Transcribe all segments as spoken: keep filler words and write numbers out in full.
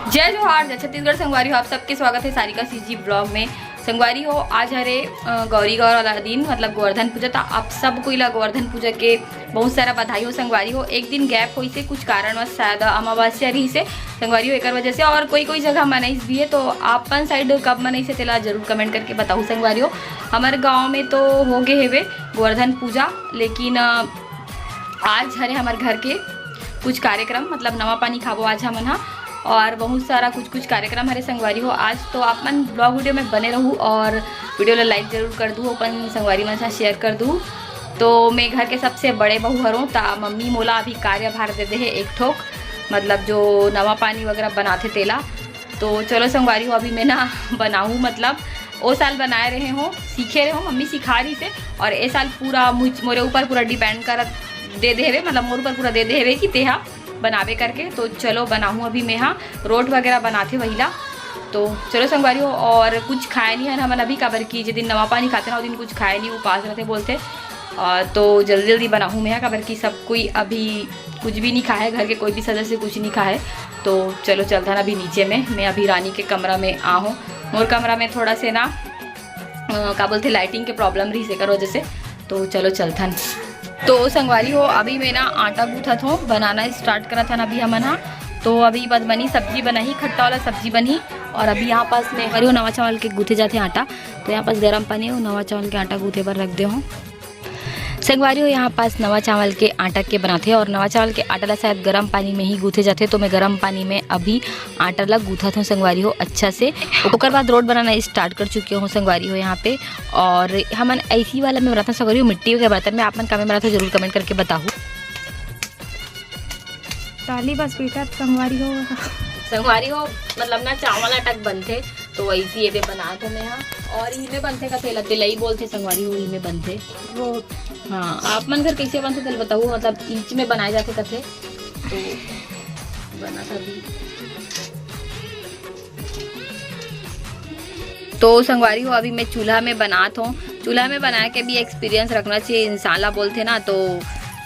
जय जोहार, जय छत्तीसगढ़। संगवारी हो, आप सबके स्वागत है सारिका सीजी ब्लॉग में। संगवारी हो, आज हरे, अ, गौरी गौर वाला दिन, मतलब गोवर्धन पूजा। तो आप सब कोई ला गोवर्धन पूजा के बहुत सारा बधाई हो। संगवारी हो, एक दिन गैप होइसे, कुछ कारणवश शायद अमावस्या रहिसे संगवारी हो, एकर वजह से। और कोई कोई जगह मनाइस भी है, तो आपन साइड कब मनाइसे तेला जरूर कमेंट करके बताहू संगवारी हो। हमर गांव में तो हो गए हेवे गोवर्धन पूजा, लेकिन, अ, आज हरे हमर घर के कुछ कार्यक्रम, मतलब नवा पानी खाबो आज हमन हा, और बहुत सारा कुछ कुछ कार्यक्रम हरे संगवारी हो। आज तो आप मन ब्लॉग वीडियो में बने रहू और वीडियो ला लाइक जरूर कर दू, अपन संगवारी मन साथ शेयर कर दू। तो मैं घर के सबसे बड़े बहू हरों, ता मम्मी मोला अभी कार्यभार दे दे हे एक ठोक, मतलब जो नवा पानी वगैरह बनाथे तेला। तो चलो संगवारी हो, अभी मैं ना बनाऊँ, मतलब ओ साल बनाए रहे हो, सीखे रहे हो, मम्मी सिखा रही से, और ए साल पूरा मुझ मोरे ऊपर पूरा डिपेंड कर दे दे हवे, मतलब मोर ऊपर पूरा दे दे हवे कि तेहा बनाबे करके। तो चलो बनाहूँ अभी मैं हा रोट वगैरह बनाथे वही ला। तो चलो संगवारी हो, और कुछ खाए नहीं हन हमन अभी, काबर कि जे दिन नवा पानी खाथे ना, ओ दिन कुछ खाए नहीं, उपास रहथे बोलथे। और तो जल्दी जल्दी बनाहूँ मैं हा, काबर कि सब कोई अभी कुछ भी नहीं खाए, घर के कोई भी सदस्य कुछ नहीं खाए। तो चलो चलथन अभी नीचे में, मैं अभी रानी के कमरा में आहूँ। मोर कमरा में थोड़ा से ना, अ, का बोलथे, लाइटिंग के प्रॉब्लम रहिस एकर वजह से। तो चलो चलथन। तो संगवारी हो, अभी मैं ना आटा गूंथत हों, बनाना स्टार्ट करत हन अभी हमन हा। तो अभी बस बनी, सब्जी बनाही, खट्टा वाला सब्जी बनही। और अभी यहाँ पास में करियो नवा चावल के गूंथे जाथे आटा, तो यहाँ पास गरम पानी हो, नवा चावल के आटा गूंथे बर रख दे हों। संगवारी हो, यहाँ पास नवा चावल के आटा के बनाथे और नवा चावल के आटा ला शायद गरम पानी में ही गूंथे जाथे, तो मैं गरम पानी में अभी आटा ला गूंथत हों संगवारी हो अच्छा से। ओकर बाद रोट बनाना स्टार्ट कर चुके हों संगवारी हो यहाँ पे। और हमन ऐसी वाला में बनाथन संगवारी हो, मिट्टी के बर्तन में। आप मन का में बनाथो जरूर कमेंट करके बताहू। ताली बस बेटा संगवारी हो। संगवारी हो, मतलब ना चावल आटा के बनथे, तो वैसी ये पे बनात हों मैं हा। और इमे बनथे का तेला, तेलई बोलथे संगवारी हो, इमे बनथे। रोट। हाँ, आप मन घर कैसे बनथे तेला बताहू, मतलब ईच में बनाए जाथे कथे, तो बना था भी। तो संगवारी हो, अभी मैं चूल्हा में बनात हों। चूल्हा में बनाए के भी एक्सपीरियंस रखना चाहिए इंसान ला, बोलथे ना। तो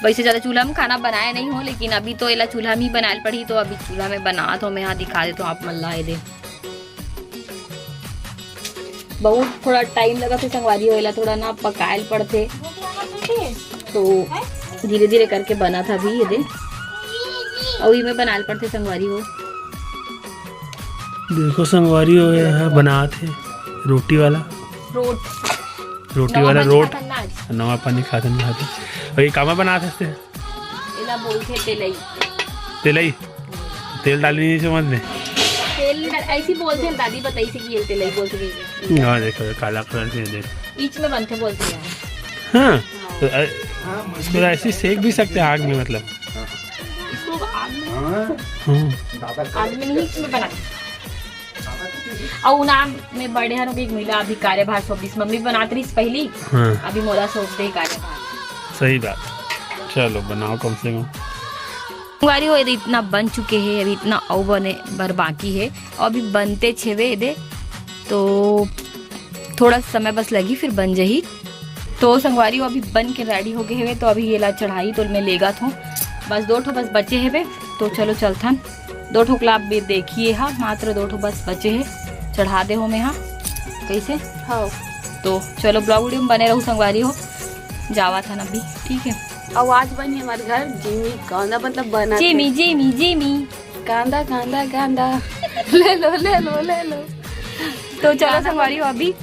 वैसे ज़्यादा चूल्हा में खाना बनाए नहीं हों, लेकिन अभी तो एला चूल्हा में ही बनाए ल पड़ही। तो अभी चूल्हा में बनात हों मैं हा, दिखा देत हों आप मन ला। ये दे, बहुत थोड़ा टाइम लगथे संगवारी हो, एला थोड़ा ना पकाए ल पड़थे, तो धीरे धीरे करके बनत हे अभी। ये दे, अउ इमे बनाए ल पड़थे संगवारी हो। देखो संगवारी हो, ये ह बनात हे रोटी वाला। रोट। रोटी नवा वाला पानी रोट। खाथन ना आज। नवा पानी खाथन ना आज। अउ ये कामा बनात हस ते? एला बोलथे तेलई। तेलई? तेल डाली नहीं समझ में। तेल नहीं डाल, ऐसी बोलथे, दादी बताइस कि ये तेलई बोलथे। हाँ, देखो, ये काला कलर के, देख। ईच में बनथे बोलथे यार। हाँ, तो, अ, इसको ऐसे ही सेक भी सकते हैं आग में, मतलब। इसको आग में, हाँ। आग में नहीं, ईच में बना। अउ ना, मैं बड़े हन, एक महिला अभी कार्यभार सौंपिस, मम्मी बनात रहिस पहली, हाँ। अभी मोला सौंप दे कार्यभार। सही बात। चलो, बनाओ कम से कम। संगवारी हो, ये दे इतना बन चुके हे, अभी इतना अउ बने बर बाकी हे, अउ अभी बनते हेवे ये दे, तो थोड़ा समय बस लगही, फिर बन जही। तो संगवारी हो, अभी बन के रेडी हो गए हेवे, तो अभी ये ला चढ़ाई तो मैं लेगत हों, बस दो ठो बस बचे हेवे, तो चलो चलथन। दो ठो ला आप भी देखिए हा, मात्र दो ठो बस बचे हे, चढ़ा दे हों मैं हा। कैसे? हाँ। तो चलो, ब्लॉग वीडियो में बने रहू संगवारी हो, जावत हन अभी, ठीक है। आवाज बनी हमारे घर जिमी कांदा, मतलब बना जिमी, जिमी, जिमी। कांदा, कांदा, कांदा। ले लो, ले लो, ले लो। तो चलो संगवारी हो, अभी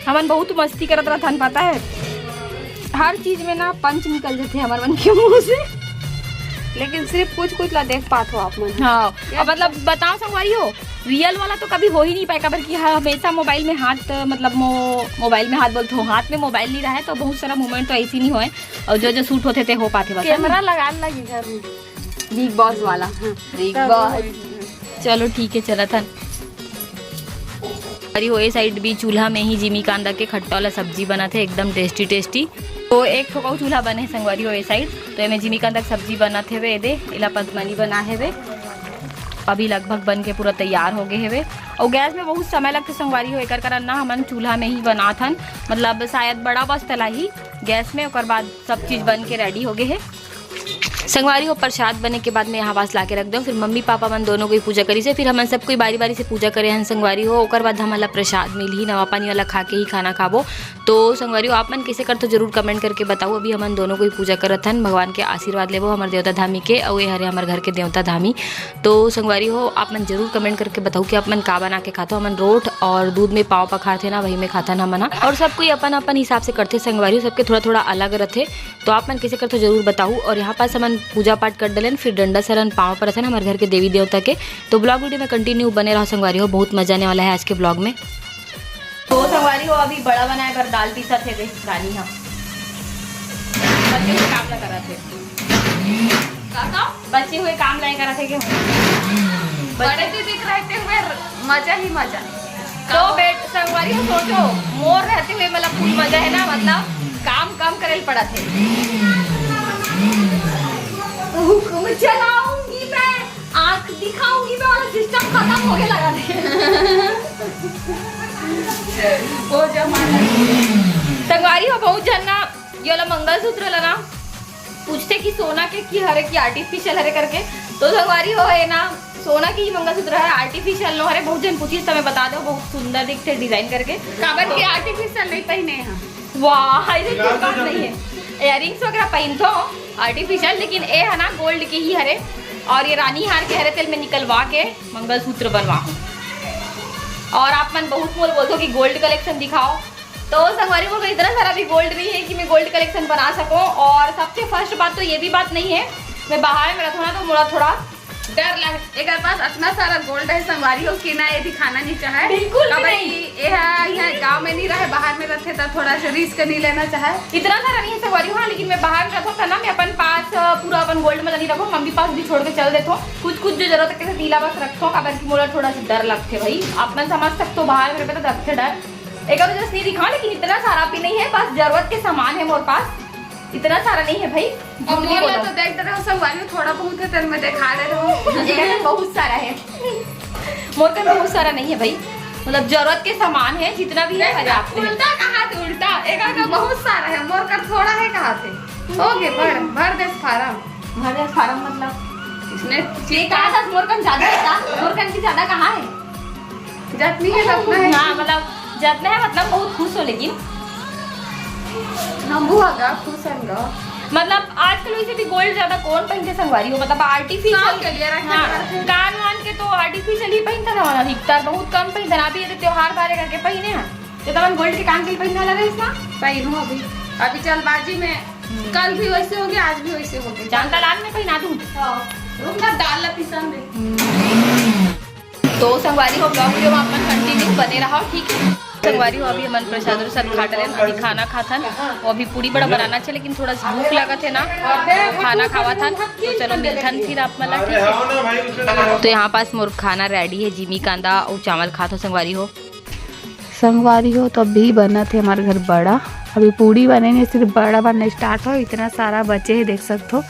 हमन बहुत मस्ती करत रहथन, पता है, हर चीज में ना पंच निकल जाते हैं हमारे मन के मुंह से। लेकिन सिर्फ कुछ कुछ ला देख पात हो आप मन। हाँ, अब मतलब बताओ संगवारी हो, रियल वाला तो कभी हो ही नहीं पाए, काबर कि ह-, हमेशा मोबाइल में हाथ, मतलब मो-, मोबाइल में हाथ बोलते हो, हाथ में मोबाइल नहीं रहे तो बहुत सारा मोमेंट तो ऐसी नहीं होए, और जो जो शूट होते थे हो पाते बस, है ना? कैमरा लगा लगी घर में। बिग बॉस वाला। हाँ। बिग तब बॉस। वही। चलो ठीक है, चलत हन। अरे हो, ए साइड भी चूल्हा में ही जिमी कांदा के खट्टा वाला सब्जी बनत हे, एकदम टेस्टी टेस्टी। तो एक ठो अउ चूल्हा बने हे संगवारी हो ए साइड, तो एमे जिमी कांदा के सब्जी बनत हेवे, ए दे एला पकवानी बना हेवे। अभी लगभग बन के पूरा तैयार हो गए हेवे। और गैस में बहुत समय लगथे संगवारी हो, एकर कारण ना हमन चूल्हा में ही बनात हन, मतलब शायद बड़ा बस तला ही गैस में, ओकर बाद सब चीज बन के रेडी हो गए हे। संगवारी हो, प्रसाद बने के बाद में यहाँ पास लाके रख दो। फिर मम्मी पापा मन दोनों कोई पूजा करिस हे, फिर हमन सब कोई बारी बारी से पूजा करे हन संगवारी हो। ओकर बाद हमन ला प्रसाद मिलही, नवा पानी वाला खा के ही खाना खाबो। तो संगवारी हो, आप मन कैसे करथो जरूर कमेंट करके बताओ। अभी हमन दोनों कोई पूजा करत हन, भगवान के आशीर्वाद लेबो हमर देवता धामी के, अउ ये हरे हमर घर के देवता धामी। तो संगवारी हो, आप मन जरूर कमेंट करके बताओ कि आप मन का बना के खाथो। हमन रोट और दूध में पाव पखारथे ना, वही में खाथन हमन ह। और सब कोई अपन अपन हिसाब से करथे संगवारी हो, सबके थोड़ा थोड़ा अलग रथे। तो आप मन कैसे करथो जरूर बताओ। और यहाँ पास हमन पूजा पाठ कर डलेन, फिर डंडा सरन पाँव परथन हमर घर के देवी देवता के। तो ब्लॉग वीडियो में कंटिन्यू बने रहो संगवारी हो, बहुत मजा आने वाला है आज के ब्लॉग में। तो संगवारी हो, अभी बड़ा बनाए बर दाल पीसत हे दे रानी हा। बच्चे हुए काम ला करत हे। का का? बच्चे हुए काम ला करत हे के? बड़े दीदी के रहते हुए मजा ही मजा। तो बेट संगवारी हो, सोचो, मोर रहते हुए मतलब फुल मजा है ना, मतलब काम कम करे ल पड़त हे। हुक्म चलाऊंगी मैं, आंख दिखाऊंगी मैं वाला सिस्टम खत्म होके लगा दे। वो जमाना। संगवारी हो, बहुत झन ना ये वाला मंगलसूत्र ला ना पूछथे कि सोना के कि हरे कि आर्टिफिशियल हरे करके। तो संगवारी हो, ये ना सोना के ही मंगलसूत्र हरे, आर्टिफिशियल नो हरे। बहुत झन पूछिस, तो मैं बता दो, बहुत सुंदर दिखथे डिजाइन करके। काबर के आर्टिफिशियल नहीं पहने हैं। वाह, ऐसे कोई बात नहीं है। इयररिंग्स वगैरह पहनथो आर्टिफिशियल, लेकिन ए है ना गोल्ड के ही हरे। और ये रानी हार के हरे, तेल में निकलवा के मंगलसूत्र बनवा हूँ। और आप मन बहुत मोल बोलथो कि गोल्ड कलेक्शन दिखाओ, तो संगवारी मोर इतना सारा भी गोल्ड नहीं है कि मैं गोल्ड कलेक्शन बना सकूं। और सबसे फर्स्ट बात तो ये भी बात नहीं है, मैं बाहर में रहता हूँ ना, तो मोला थोड़ा डर लग, एक पास इतना सारा गोल्ड है संगवारी हो कि ना ये दिखाना नहीं चाहे। बिल्कुल भी नहीं। ये यहाँ गांव में नहीं रहे, बाहर में रहते तो थोड़ा सा रिस्क नहीं लेना चाहे। इतना सारा नहीं है संगवारी हो, हाँ, लेकिन मैं बाहर में रहता था ना, मैं अपन पास अ, पूरा अपन गोल्ड में नहीं रखो, मम्मी पास भी छोड़ के चल देता हूँ। कुछ कुछ जो जरूरत है, तीला बस रखता हूँ, काबर कि मोला थोड़ा सा डर लगते भाई, आप मन समझ सकते हो, बाहर में रहते तो लगते डर। एक तो जैसे नहीं दिखा, लेकिन इतना सारा भी नहीं है, बस जरूरत के सामान है मोर पास, इतना सारा नहीं है भाई। अब मोर ला तो देख रहे हो संगवारी, थोड़ा बहुत है, तेरे में दिखा दे रहा हूँ। बहुत सारा है मोर कर, बहुत सारा नहीं है भाई, मतलब जरूरत के सामान है, जितना भी है पर्याप्त है। उल्टा कहा थे, उल्टा। एक का बहुत सारा है, मोर कर थोड़ा है कहा थे। हो गए, भर भर दे फार्म। भर दे फार्म मतलब इसने ये कहा था मोर कन ज्यादा है का? मोर कन की ज्यादा कहाँ है? जतनी है, उतना है। हाँ, मतलब जतना है, मतलब बहुत खुश हो, लेकिन हम बुआ गा खुश हैं गा। मतलब आजकल वैसे भी गोल्ड ज्यादा कौन पहनते संगवारी हो, मतलब आर्टिफिशियल। कान वान के तो आर्टिफिशियल ही पहनता था अधिकतर, बहुत कम पहनता ना। अभी ये तो त्योहार बारे करके पहने हैं, तो तब गोल्ड के कान के पहनने वाला रहे ना। पहनू अभी, अभी जल्दबाजी में, कल भी वैसे हो गया, आज भी वैसे हो गया। चांद तालाब में पहना दूँ। हाँ, रुक ना, दाल ला पिसान दे। तो संगवारी हो, ब्लॉग वीडियो में अपन कंटिन्यू बने रहो, ठीक है। संगवारी हो, अभी हमन प्रसाद उरसाद खा डरेन, अभी खाना खाथन। वो अभी पूड़ी बड़ा बनाना छे, लेकिन थोड़ा सा भूख लगत है ना, खाना खावा थन। तो चलो मिलथन फिर आप मन ला, ठीक है। तो यहाँ पास मोर खाना रेडी है, जिमी कांदा और चावल खात हो संगवारी हो। संगवारी हो, तो अभी बनत है हमारे घर बड़ा, अभी पूड़ी बने नहीं, सिर्फ बड़ा बनना स्टार्ट हो। इतना सारा बचे है, देख सकते हो,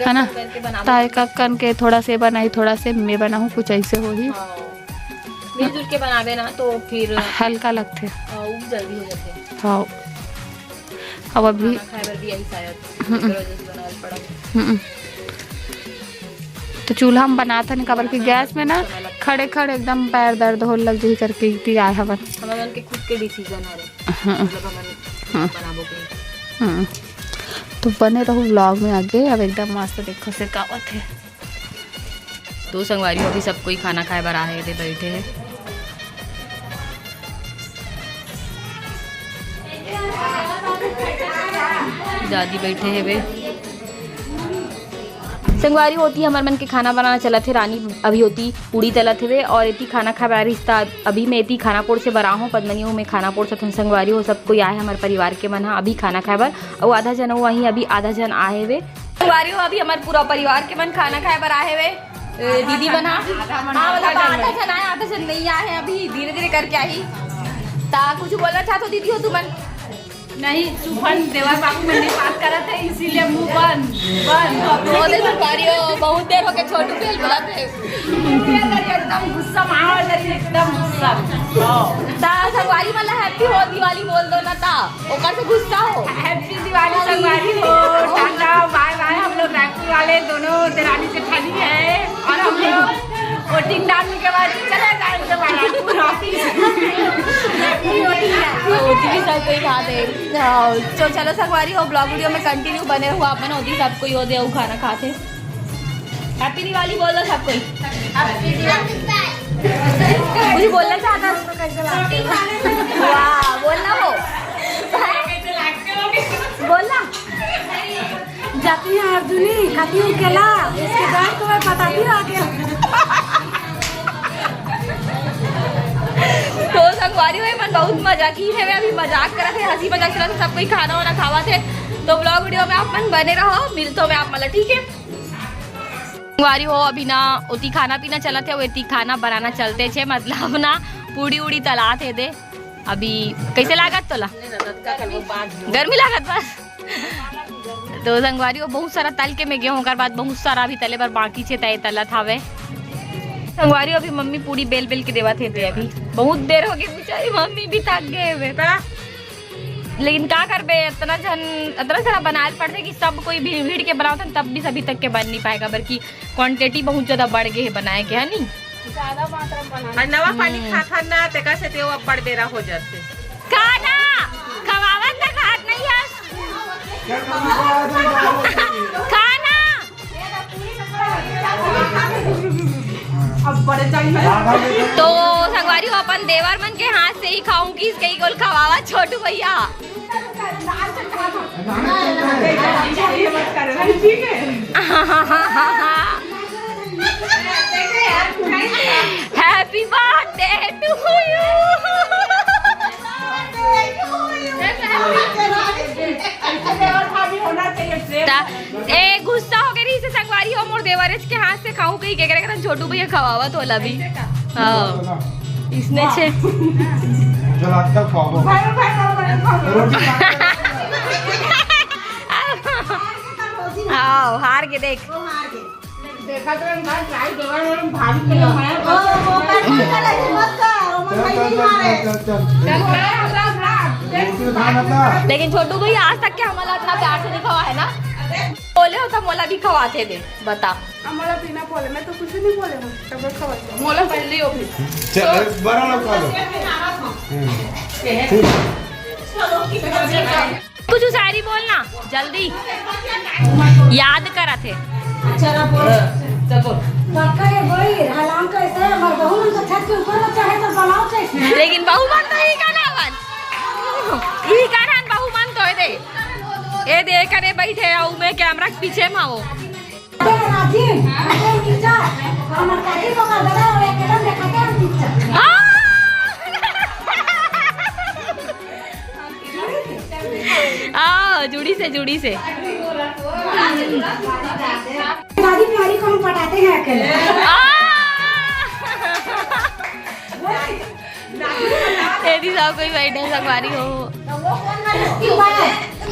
है ना? तो एक एक कन के थोड़ा से बनाई, थोड़ा से मैं बनाऊँ, कुछ ऐसे हो ही। मिलजुल के बनावे ना तो फिर हल्का लगथे। हाँ, वो भी जल्दी हो जाथे। हाँ। अब अभी खाना खाए बर भी आई शायद, हम्म। एकर वजह से बनावे पड़ा। हम्म। तो चूल्हा में बनाथन, काबर कि गैस में ना खड़े खड़े एकदम पैर दर्द होल लग जाही करके इति आए हवन। हमन के खुद के डिसीजन हरे। हम्म। मतलब हमन हम्म। बनाबो के। हम्म। तो बने रहो ब्लॉग में आगे। अब एकदम मस्त देखो से का होथे। तो संगवारी हो, अभी सब कोई खाना खाए बर आहे दे बैठे हैं। दादी बैठे हैं वे। संगवारी हो, ओती हमर मन के खाना बनाना चलत हे। रानी अभी ओती पूड़ी तलत हेवे और एती खाना खाए बर रिश्ता। अभी मैं एती खाना पोड़ से बर आहूँ, पद्मनी हो, मैं खाना पोड़ सकथन। संगवारी हो, सब कोई आए हमर परिवार के मन ह अभी खाना खाए बर, अउ आधा जन वहीं अभी आधा जन आए हेवे। संगवारी हो, अभी हमर पूरा परिवार के मन खाना खाए बर आए हेवे। ए, दीदी मन ह, हाँ, मतलब आधा जन आए, आधा जन नहीं आए हे, अभी धीरे धीरे करके आही। ता कुछ बोलना चाहत हो दीदी हो तुमन? नहीं, सुफन देवर बाबू मन नहीं बात करत हे, इसीलिए मुंह बंद, बंद। बहुत देर संगवारी हो, बहुत देर होके छोटू बेल बोलत हे। एकदम गुस्सा में आवा, एकदम गुस्सा। हाँ। ता संगवारी मन ला हो दिवाली बोल दो ना ता, ओकर से गुस्सा हो। Happy Diwali संगवारी हो, टाटा, bye bye। हम लोग रायपुर वाले दोनों देरानी जेठानी है और हम लोग वोटिंग डालने के बाद चले जाएंगे रायपुर office। तो ओटी भी सब कोई खा दे। हाँ, तो चलो संगवारी हो, vlog video में continue बने रहो आप मन। ओटी सब कोई हो दे, खाना खाते। Happy Diwali बोल दो सब कोई। कुछ बोलना चाहता है? वाह, बोलना हो। बोलना। जाती है अर्जुनी, खाती हूँ केला, इसके बाद तुम्हें बताती हूँ आगे। तो संगवारी हो, मन बहुत मजा की है, अभी मजाक करत हे, हंसी मजाक चलत हे, सब कोई खाना वाना खावत हे। तो vlog video में आप मन बने रहो, मिलतो मैं आप मन ला, ठीक है? संगवारी हो, अभी ना ओती खाना पीना चलत हे, ओती खाना बनाना चलते छे, मतलब ना पूड़ी उड़ी तलात हे दे। अभी कैसे लागत तोला? गर्मी लागत बस। तो संगवारी हो, बहुत सारा तल के मैं गे हों, ओकर बाद बहुत सारा अभी तले बर बाकी छे, तय तलत हावे। संगवारी हो, अभी मम्मी पूड़ी बेल बेल के देवत हे दे, अभी बहुत देर हो गई, बेचारी मम्मी भी थक गए हवे। लेकिन का करबे, इतना झन, इतना सारा बनाए ल पड़थे कि सब कोई भी भीड़ के बनावत हन, तब भी सभी तक के बन नहीं पाएगा, बल्कि quantity बहुत ज्यादा बढ़ गए है बनाए के, है नी? ज्यादा मात्रा में बनाना। और नवा पानी हम्म। खात हन ना, तेकर से ते वो अब्बड़ बेरा हो जाथे। खाना खवावत ना, खात नहीं है। खाना। अब बड़े चाहिए। तो संगवारी हो, अपन देवर मन के हाथ से ही खाऊंगी, इसके ही गोल खवावा छोटू भैया। Happy birthday to you। ता, ए, गुस्सा हो गई रही से संगवारी हो, मोर देवरेज के हाथ से खाऊं कहीं के करे, करे छोटू भैया खवावा तो वाला भी। हाँ, इसने छे। चल, आज तक खाओ। रोटी खा के। आओ, हार के देख। देखा तो इनका ट्राई देवा में भाभी के लिए मया वो, वो कर, मत कर, वो चल, मत चल, नहीं चल, मारे। चल, चल, चल। चल, चल, चल, चल। रोटी खाना था। लेकिन छोटू भैया आज तक के हमला इतना प्यार से नहीं खवा है ना। बोले हो तो मोला भी खवाते दे, बता। हमला बिना बोले, मैं तो कुछ नहीं बोले हूँ, तब खवाते। मोला पहले ही हो भी। चल, बड़ा लोग खा लो। हम्म। ठीक। कुछ शायरी बोलना जल्दी, याद करत हे। अच्छा ना बोल। चल बोल। पक्का ये वही हालांकि कैसे है, हमारे बहू मन तो छत के ऊपर में चढ़े तो बनाओ कैसे? लेकिन बहू मन तो ही का ना बन, ही का ना बहू मन तो ए दे, ए दे करे बैठे आऊ मैं कैमरा के पीछे में हो। अरे राजीव, अरे नीचा, हमर काकी को कर दे, वो एकदम दिखाते हैं नीचा। आ! आ, जुड़ी से, जुड़ी से। दादी प्यारी को हम पटाते हैं अकेले। आ! एदी सब कोई बैठे संगवारी हो।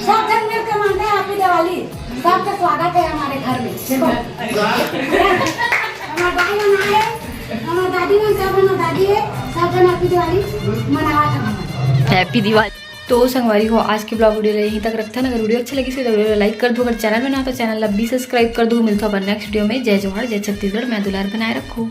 सब जन मिल के मानते हैं Happy Diwali। सबका स्वागत है हमारे घर में। देखो, हमारे भाई बहन आए, हमारे दादी बहन, सब हमारे दादी है, सब जन Happy Diwali मनावा था हमारे। Happy Diwali। तो संगवारी हो, आज के vlog video यहीं तक रखता ना। अगर video अच्छा लगी तो video like कर दो, अगर channel में ना तो channel ला भी subscribe कर दो। मिलता अपन next video में। जय जोहार, जय छत्तीसगढ़, मैं दुलार बनाए रखो।